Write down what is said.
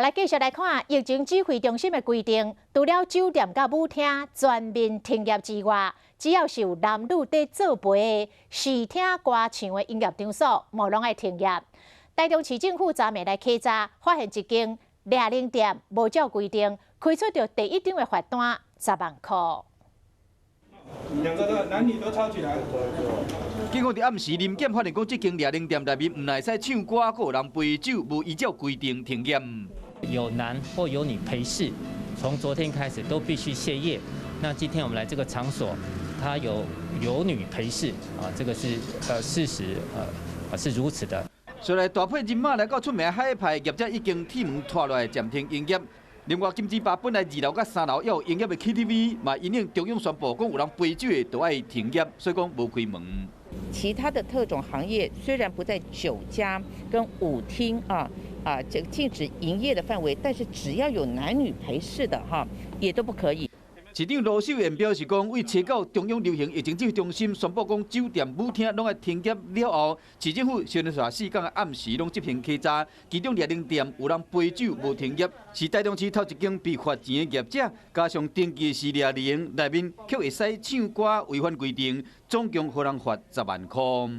來繼續來看疫情指揮中心的規定，除了酒店佮舞廳全面停業之外，只要是有男女佇做陪的視聽歌唱的營業場所，嘛攏愛停業。台中市政府昨暝來稽查，發現一間掠奶店無照規定，開出著第一張的罰單10萬箍。兩個的男女都抄起來。警方佇暗時臨檢發現，講這間掠奶店內面毋但會使唱歌，閣有人陪酒，無依照規定停業。有男或有女陪侍，從昨天開始都必須歇業。那今天我們來這個場所，他有女陪侍啊，這個是事實，是如此的。所以大批人馬來到出名海派業者已經鐵門拖落來暫停營業。另外，金枝吧本來二樓佮三樓猶有營業的 KTV，嘛因應中央宣布講有人陪酒的都愛停業，所以講無開門。其他的特種行業雖然不在酒家跟舞廳這個禁止營業的範圍，但是只要有男女陪侍的哈，也都不可以。市長盧秀燕表示講，為初九中央流行疫情指揮中心宣布講酒店、舞廳攏愛停業了後，市政府先連四工的暗時攏執行稽查，其中掠奶店有人陪酒無停業，是台中市頭一間被罰錢的業者，加上登記是掠奶內面卻會使唱歌違反規定，總共予人罰10萬箍。